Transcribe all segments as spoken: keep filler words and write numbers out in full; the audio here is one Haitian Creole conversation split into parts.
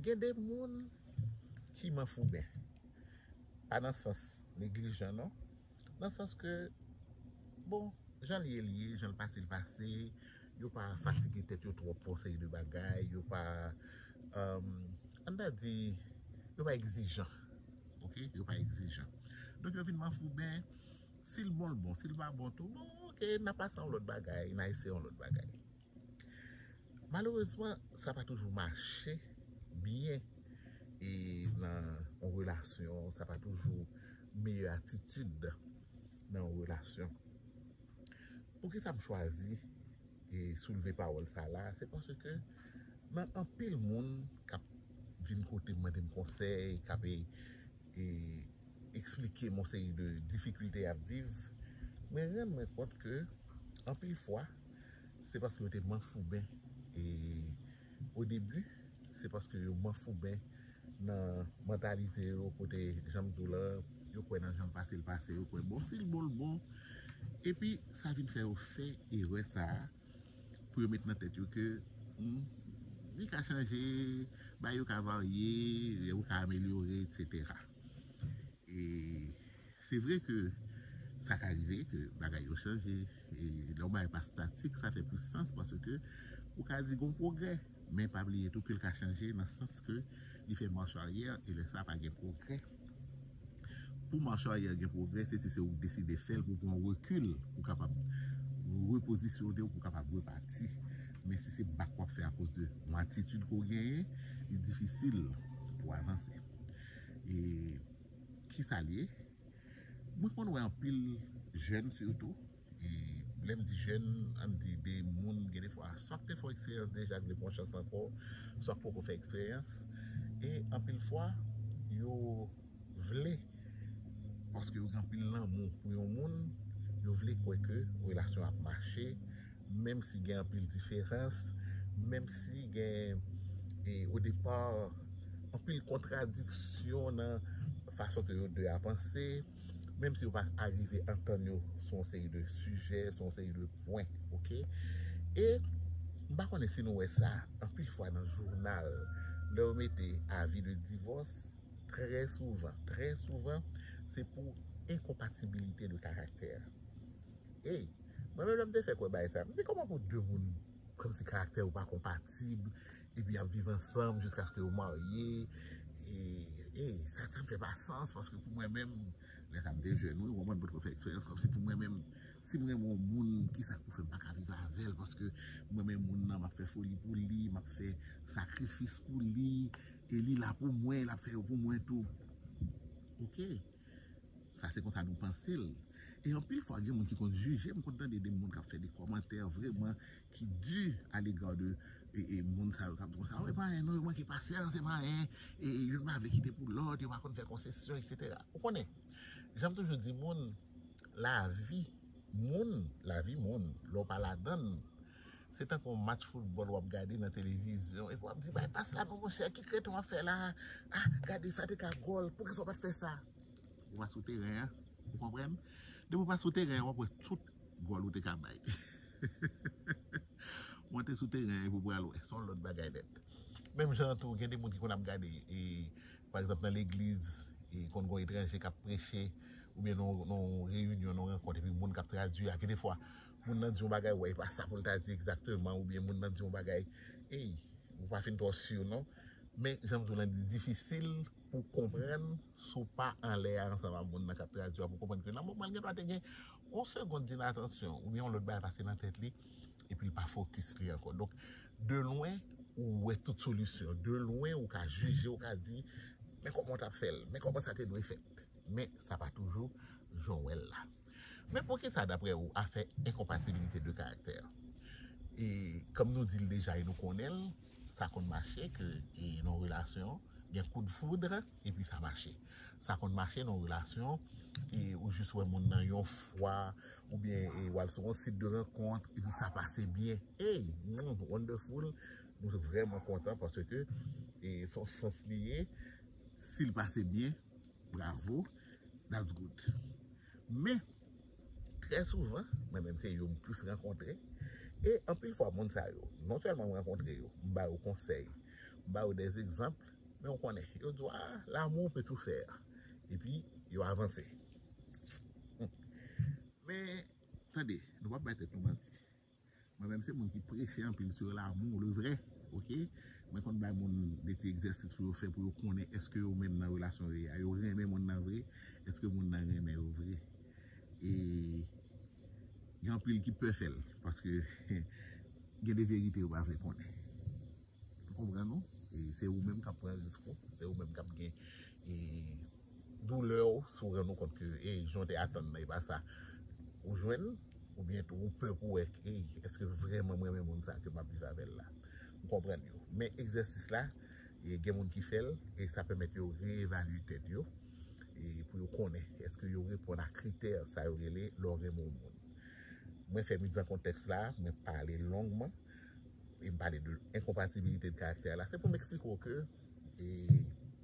Gen de moun ki manfouben. Pa nan sans neglijan, non. Nan sans ke, bon, jan l ye, l ye, jan l pase, l pase. Yo pa fatige tèt yo twòp pou yon seri de bagay. Yo pa, um, ann ta di, yo pa egzijan. Oke? Yo pa egzijan. Donk, yo vin manfouben. Si l bon, l bon. Si l pa bon tou, bon, oke, n a pase a yon lòt bagay, n a eseye yon lòt bagay. Malerezman, sa pa toujou mache byen e nan yon relasyon, sa pa toujou meyè atitid nan yon relasyon. Poukisa m chwazi e soulve pawòl sa la? Se paske nan anpil moun k ap vin kote m, mande m konsèy, k ap e, e eksplike m yon seri de difikilte y ap viv, mwen rann mwen kont ke anpil fwa, se paske yo te manfouben e o debi, se paske yo manfouben nan mantalite yo, kote, jan m di w lan, yo kwè nan jan l pase, l pase, yo kwè bon, si l bon, l bon. Epi, sa vin fè yo fè erè sa a, pou yo met nan tèt yo ke, hmm, li ka chanje, bagay yo ka varye, yo ka amelyore, etsetera. E se vre ke sa ka rive ke bagay yo chanje. E lè yon bagay pa statik, sa fè plis sans paske ou ka di gon pwogrè. Men pa bliye tou ke l ka chanje nan sans ke li fè mach aryè e lè sa pa gen pwogrè. Pou mach aryè gen pwogrè, se si se ou k deside fè l, pou w pran rekil, pou w kapab repozisyone w, pou w kapab repati. Men si se bak w ap fè akoz de yon atitid ke w genyen, li difisil pou w avanse. E kisa l ye? Mwen konn wè anpil jèn sitou, e lè m di jèn, ann di de moun, gen de fwa, swa k te fè yon eksperyans deja, k vle pran chans ankò, swa k poko fè eksperyans. E anpil fwa, yo vle, paske yo gen anpil lanmou pou yon moun, yo vle kwè ke relasyon ap mache, menm si gen anpil diferans, menm si gen, e, o depa, anpil kontradiksyon nan fason ke yo de a panse, menm si yo pa arive antann yo sou yon seri de sijè, sou yon seri de pwen, oke? E m pa konnen si nou wè sa, anpil fwa nan jounal, lè yo mete avi de divòs, trè souvan, trè souvan, se pou enkonpatibilite de karaktè. Ey, mwen menm lè m te fèk wè bagay sa, m di kòman pou de moun kòmsi karaktè yo pa konpatib, epi y ap viv ansanm jiskaske yo marye, e, ey, sa, sa m fè pa sans, paske pou mwen menm, lè sa m te jèn, wi, ou konprann, m potko fè eksperyans, kòmsi pou mwen menm, si m renmen yon moun, kisa k pou fè m pa ka viv avè l, paske mwen menm moun nan, m ap fè foli pou li, m ap fè sakrifis pou li, e li la pou mwen, l ap fè yo pou mwen tou. Oke. Sa se konsa nou panse l. E anpil fwa, gen moun ki konn jije, m konn tande de moun k ap fè de kòmantè vrèman ki di alega de, e, e, moun sa yo k ap di konsa, "Wi, payen, non, yo manke pasyans, e payen, e, e, youn pa vle kite pou lòt, yo pa konn fè konsesyon, etsetera." Ou konnen, jan m toujou di moun, lavi moun, lavi moun, lè w pa ladann, se tankou yon match foutbòl w ap gade nan televizyon, epi w ap di, "Bay pas la non, monchè, ki kreten w ap fè la? Ah, gade sa te ka gòl, poukisa w pa t fè sa?" Ou pa sou teren an, ou konprann? Depi w pa sou teren an, w ap wè tout gòl ou te ka bay. Monte sou teren an epi w pral wè, se yon lòt bagay nèt. Menm jan an tou, gen de moun ki konn ap gade, e, pa egzanp, nan legliz, e konn gen yon etranje k ap preche, oubyen nan, nan yon reyinyon, nan yon rankont, epi moun k ap tradui a, gen de fwa, moun nan di yon bagay, w wè, e pa sa pou l ta di egzakteman, oubyen moun nan di yon bagay, ey, ou pa fin twò si, non? Men, jan m di w lan, li difisil pou w konprann si w pa anlè a ansanm ak moun nan k ap tradui a, pou w konprann ke nan moman l gendwa te gen yon segond dinatansyon, oubyen yon lòt bagay pase nan tèt li, epi l pa fokis li ankò. Donk, de lwen, ou wè tout solisyon. De lwen, ou ka jije, ou ka di, "Men kòman w t ap fè l, men kòman sa te dwe fèt." Men sa pa toujou jan w wè l la. Men poukisa, daprè ou, afè enkonpatibilite de karaktè? E, kòm nou di l deja e nou konnen l, sa konn mache ke, e, nan yon relasyon, gen koudfoud, epi sa mache. Sa konn mache nan yon relasyon, e ou jis wè moun nan yon fwa, oubyen, e, w al sou yon sit de rankont, epi sa pase byen. Ey, mm, wonderful, nou vrèman kontan paske, e, se yon chans li ye. Si l pase byen, bravo, that's good. Men, trè souvan, mwen menm se yo m plis rankontre, e anpil fwa moun sa yo, non sèlman m rankontre yo, m ba yo konsèy, m ba yo dè egzanp, Men w konnen, yo di w, ah, l'amour peut tout faire. Epi, yo avanse. Men, tande, nou p ap bay tèt nou manti. Mwen menm se moun ki preche anpil sou l'amour, le vrai, ok? Mwen konn bay moun de ti egzèsis pou yo fè, pou yo konnen èske yo menm nan relasyon yo ye a, yo renmen moun nan vre, èske moun nan renmen yo vre. E gen anpil ki pè fè l, paske gen de verite yo pa vle konnen. Ou konprann nou? E se ou menm k ap pran risk ou, se ou menm k ap gen e, doulè w, si w rann ou kont ke, e, jan w te atann nan, e pa sa ou jwenn, oubyen tou ou pè pou wè, e, èske vrèman mwen renmen moun sa ke m ap viv avè l la? Ou konprann yo. Men egzèsis la, e, gen moun ki fè l, e sa pèmèt yo reevalye tèt yo, e pou yo konnen èske yo reponn a kritè sa yo rele lè w renmen yon moun. Mwen fè miz an kontèks la, mwen pale longman, e m pale de enkonpatibilite de karaktè la, se pou m eksplike w ke e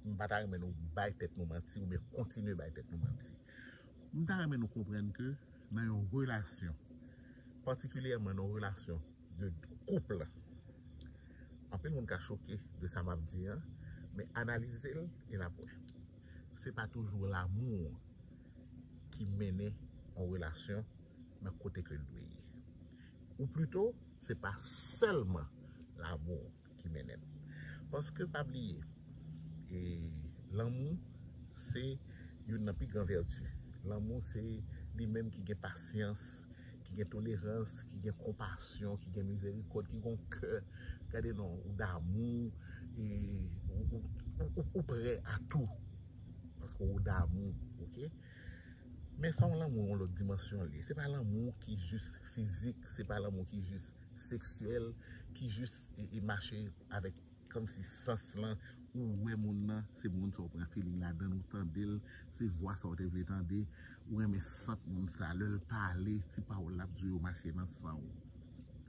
m pa ta renmen nou bay tèt nou manti oubyen kontinye bay tèt nou manti. M ta renmen nou konprann ke nan yon relasyon, patikilyèman nan yon relasyon de koup, anpil moun ka choke de sa m ap di an, men analize l e n ap wè. Se pa toujou l'amour ki mennen yon relasyon nan kote ke l dwe ye. Ou plito, se pa sèlman l'amour ki mennen l. Paske pa bliye, e lanmou se youn nan pi gran vèti. Lanmou se li menm ki gen pasyans, ki gen tolerans, ki gen konpasyon, ki gen mizerikòd, ki gen yon kè. Gade non, ou damou, e, ou, ou, ou, ou prè a tou. Paske ou damou, ok? Men sa yon lanmou yon lòt dimansyon li. Se pa lanmou ki jis fizik, se pa lanmou ki jis seksyèl, ki jis e, e mache avèk kòmsi sans lan, ou wè moun nan, se moun sa w pran feeling ladan l, ou tande l, se vwa sa w te vle tande, ou renmen sant moun sa, lè l pale, ti pawòl l ap di w yo mache nan san w.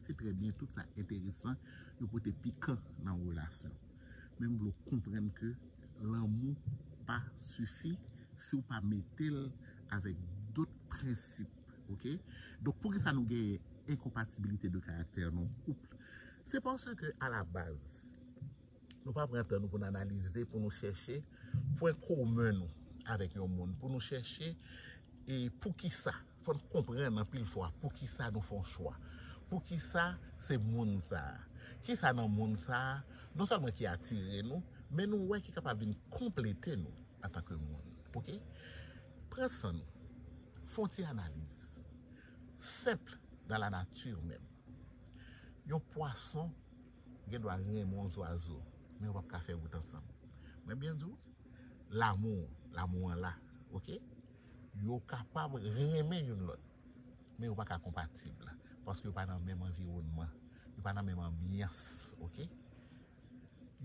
Se trè byen, tout sa enteresan, yo pote pikan nan yon relasyon. Men m vle w konprann ke lanmou pa sifi si w pa mete l avèk dòt prensip, ok? Donk, poukisa nou genyen enkonpatibilite de karaktè nan yon koup? Se paske, a la baz, nou pa pran tan nou pou n analize, pou nou chèche pwen komen nou avèk yon moun, pou nou chèche e poukisa. Fò n konprann anpil fwa poukisa nou fè yon chwa. Poukisa se moun sa a? Kisa nan moun sa a, non sèlman ki atire nou, men nou wè ki kapab vin konplete nou antanke moun. Ok? Pran san nou. Fè yon ti analiz. Senp nan lanati menm. Yon pwason gen dwa renmen yon zwazo, men yo p ap ka fè wout ansanm. Mwen byen di w, lanmou, lanmou an la, ok? Yo kapab renmen youn lòt, men yo pa ka konpatib, paske yo pa nan menm anviwònman, yo pa nan menm anbyans, ok?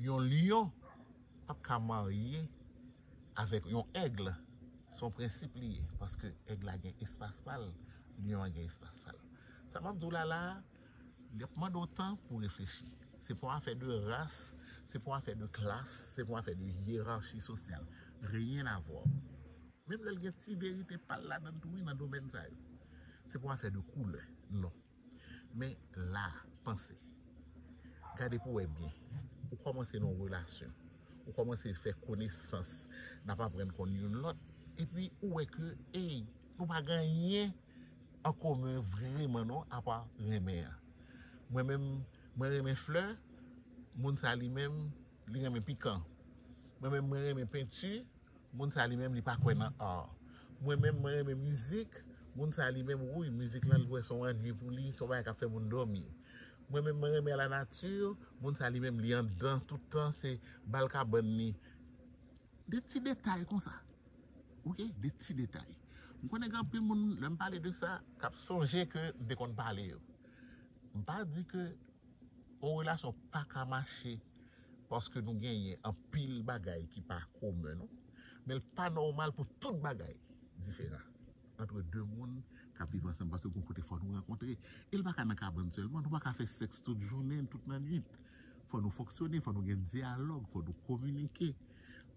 Yon lyon p ap ka marye avèk yon èg, se yon prensip li ye, paske èg la gen espas pa l, lyon an gen espas pa l. Sa m ap di w la la a, li ap mande w tan pou w reflechi. Se pa yon afè de ras, se pa yon afè de klas, se pa yon afè de yerachi sosyal. Rien à voir. Menm lè l gen ti verite pa l ladan l tou wi nan domèn sa yo. Se pa yon afè de koulè, non. Men la, panse. Gade pou w wè byen. Ou kòmanse nan yon relasyon. Ou kòmanse fè konesans. N ap aprann konn youn lòt. Epi ou wè ke, ey, nou pa gen anyen an komen vreman non, apa renmen an. Mwen menm, mwen renmen flè, moun sa li menm, li renmen pikan. Mwen menm, mwen renmen penti, moun sa li menm, li pa kwè nan art. Mwen menm, mwen renmen mizik, moun sa li menm, wi, mizik lan, li wè se yon annui pou li, se yon bagay k ap fè moun dòmi. Mwen menm, mwen renmen lanati, moun sa li menm, li anndan tout tan, se bal kabann li. De ti detay konsa. Ok? De ti detay. M konnen gen anpil moun, lè m pale de sa, k ap sonje ke m te konn pale yo. M pa di ke yon relasyon pa ka mache paske nou genyen anpil bagay ki pa komen, non. Men l pa nòmal pou tout bagay diferan antre de moun k ap viv ansanm, paske gon kote fò nou rankontre. E l pa ka nan kabann sèlman, nou pa ka fè sèks tout jounen, tout lannwit. Fò nou fonksyone, fò nou gen dyalòg, fò nou kominike.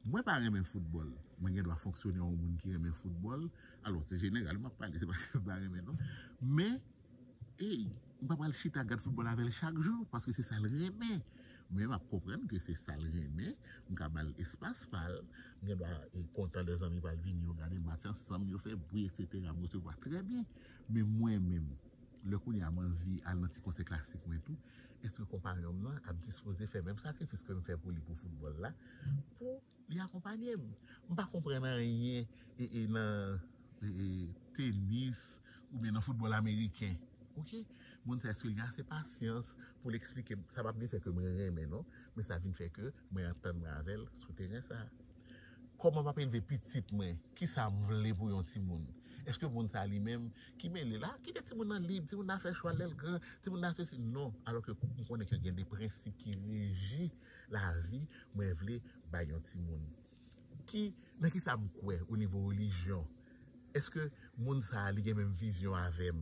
Mwen pa renmen foutbòl. Mwen gen dwa fonksyone an yon moun ki renmen foutbòl. Alò, se jeneral m ap pale, se pa ke m pa renmen non. Men, ey, m pa pral chita gad foutbòl avè l chak jou, paske se sa l renmen. Men m ap konprann ke se sa l renmen, m ka ba l espas pa l, m gen dwa e, kontan lè zanmi pa l vini, yo gade match ansanm, yo fè bri, etsetera, m resevwa trè byen. Men mwen menm, lè kounye a m anvi al nan ti konsè klasik mwen tou, èske konpayon m nan ap dispoze fè menm sakrifis ke m fè pou li pou foutbòl la, pou li akonpanye m? M pa konprann anyen e, e nan e, e, tenis oubyen nan foutbòl ameriken. Oke? Moun sa, èske li gen ase pasyans pou l eksplike m? Sa p ap vin fè ke mwen renmen, non, men sa vin fè ke mwen antann mwen avè l sou teren sa. Kòman m ap elve pitit mwen? Kisa m vle pou yon timoun? Èske moun sa li menm ki mele la? Kite timoun nan lib, timoun nan fè chwa lè l gran, timoun nan sesi. Non, alòske m konnen ke gen de prensip ki reji lavi mwen vle bay yon timoun. Ki, nan kisa m kwè o nivo relijyon? Èske moun sa a li gen menm vizyon avè m?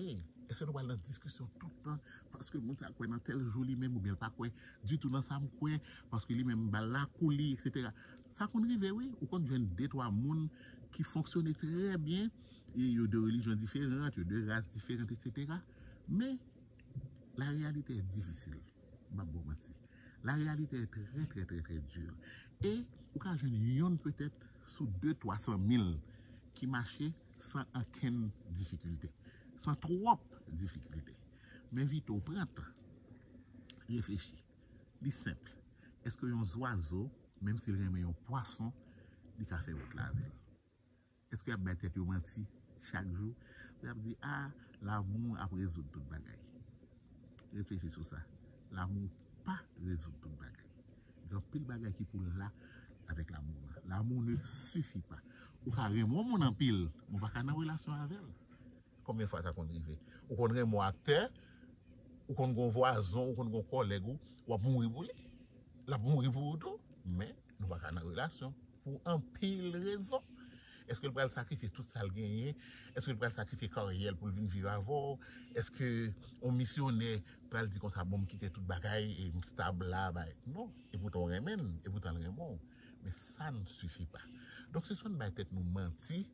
Ey, èske nou pral nan diskisyon tout tan paske moun sa a kwè nan tèl jou li menm oubyen l pa kwè ditou nan sa m kwè paske li menm m ba l lakou li, etsetera. Sa konn rive wi, ou konn jwenn de twa moun ki fonksyone trè byen e yo de relijyon diferan, yo de ras diferan, etsetera. Men, la réalité est difficile. M ap ba w manti. La réalité est très, très, très, très dure. E ou ka jwenn yonn petèt sou de, twa san mil ki mache san ankenn difikilte, san twòp difikilte. Men Vito, pran tan, reflechi. Li senp. Èske yon zwazo, menm si l renmen yon pwason, li ka fè wout la avè l? Èske y ap bay tèt yo manti chak jou? Y ap di, a, lanmou ap rezoud tout bagay. Reflechi sou sa. Lanmou pa rezoud tout bagay. Gen anpil bagay ki pou la avèk lanmou an. L'amour ne suffit pas. Ou ka renmen yon moun anpil, men w pa ka nan relasyon avè l. Konbyen fwa sa konn rive? Ou konn renmen yon aktè, ou konn gen yon vwazon, ou konn gen yon kòlèg ou, w ap mouri pou li. L ap mouri pou ou tou, men nou pa ka nan relasyon pou anpil rezon. Èske l pral sakrifye tout sa l genyen? Èske l pral sakrifye karyè l pou l vin viv avè w? Èske yon misyonè pral di konsa, bon, m kite tout bagay e m stab la, bay? Non. Epoutan w renmen l, epoutan l renmen w. Men sa n sifi pa. Donk, sispann bay tèt nou manti.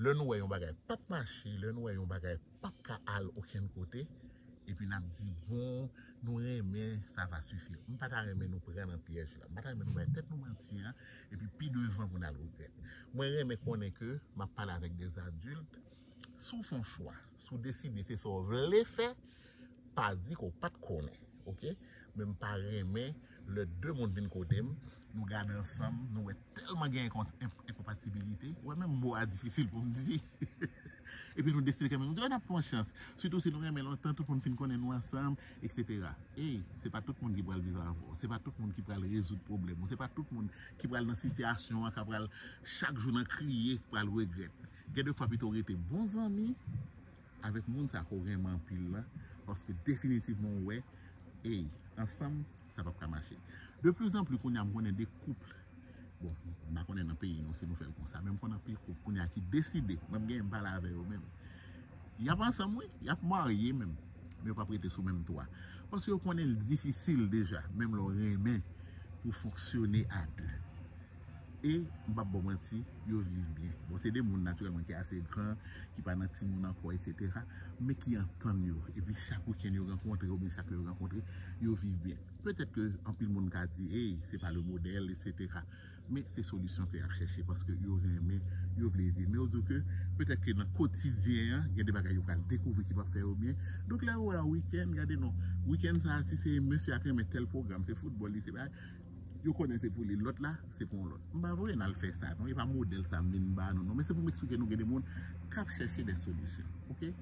Lè nou wè yon bagay p ap mache, lè nou wè yon bagay p ap ka al okenn kote, epi n ap di, bon, nou renmen, sa va suffire. M pa ta renmen nou pran nan pyèj la. M pa ta renmen nou bay tèt nou manti an, epi pi devan pou n al regrèt. Mwen renmen konnen ke m ap pale avèk de adilt. Si w fè yon chwa, si w deside se sa w vle fè, pa di ke w pa t konnen, oke? Men m pa renmen lè de moun vin kote m, nou gade ansanm, nou wè tèlman gen enkon-, enk-, enkonpatibilite, ou wè menm mo a difisil pou m di. Epi nou deside kanmenm, nou di, "Oh, n ap fè yon chans." Sitou si nou renmen lontan, tout moun fin konnen nou ansanm, etsetera. Ey, se pa tout moun ki pral viv avè w, se pa tout moun ki pral rezoud pwoblèm ou, se pa tout moun ki pral nan sitiyasyon an, k ap pral chak jou nan kriye, k pral regrèt. Gen de fwa pito w rete bon zanmi avèk moun sa ke w renmen anpil la, paske definitivman w wè, ey, ansanm, sa p ap ka mache. De plus en plus, kounye a, m konnen de koup, bon, m pa konnen nan peyi nou si nou fè l konsa, men m konnen anpil koup kounye a ki deside, mwen m genyen m pale avè yo menm. Y ap ansanm, wi, y ap marye menm, men yo p ap rete sou menm twa. Paske yo konnen l difisil deja, menm lè w renmen pou fonksyone a de. E, m p ap ba w manti, yo viv byen. Bon, se de moun natirèlman ki ase gran, ki pa nan timoun ankò, etsetera, men ki antann yo. Epi chak wikenn yo rankontre, oubyen chak lè yo rankontre, yo viv byen. Petèt ke anpil moun ka di, ey, se pa le modèl, etsetera. Men se solisyon ke y ap chèche paske yo renmen, yo vle ede. Men yo di w ke petèt ke nan kotidyen an, gen de bagay yo pral dekouvri ki p ap fè yo byen. Donk lè yo wè a wikenn, gade non, wikenn sa a, si se mesye a k renmen tèl pwogram, se foutbòl li, se bagay, yo konnen se pou li. Lòt la, se pou yon lòt. M pa voye n al fè sa, non. E pa modèl sa m vin ba nou, non. Men se pou m eksplike nou gen de moun k ap chèche de solisyon. Oke?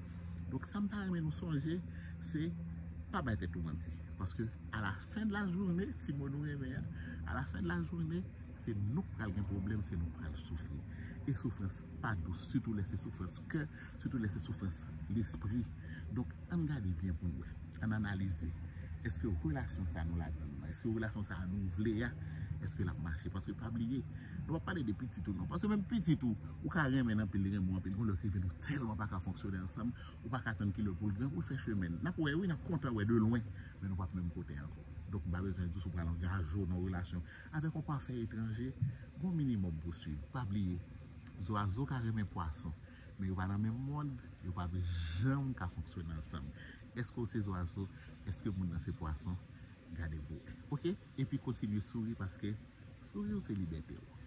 Donk, sa m ta renmen nou sonje, se pa bay tèt ou manti. Paske, a la fen de la jounen, ti mo nou renmen an, a la fen de la jounen, se nou k pral gen pwoblèm, se nou k pral soufri. E soufrans pa dous, sitou lè se soufrans kè, sitou lè se soufrans lespri. Donk, ann gade byen pou n wè. Ann analize. Èske relasyon sa nou ladan l la? Èske relasyon sa nou vle a? Èske l ap mache? Paske pa bliye, nou p ap pale de pitit ou non. Paske menm pitit ou, ou ka renmen l anpil, li renmen w anpil, gon lè k rive nou tèlman pa ka fonksyone ansanm, ou pa ka tann kilè pou l gran, pou l fè chemen l. N ap wè wi, n ap kontan wè de lwen, men nou p ap menm kote ankò. Donk, m pa bezwen di w si w pral angaje w nan yon relasyon avèk yon pafè etranje, gon minimòm pou swiv. Pa bliye, zwazo ka renmen pwason, men yo pa nan menm mond, yo p ap janm ka fonksyone ansanm. Èske w se zwazo? Èske moun nan se pwason? Gade pou wè. Oke? Epi kontinye souri paske souri w se libète w.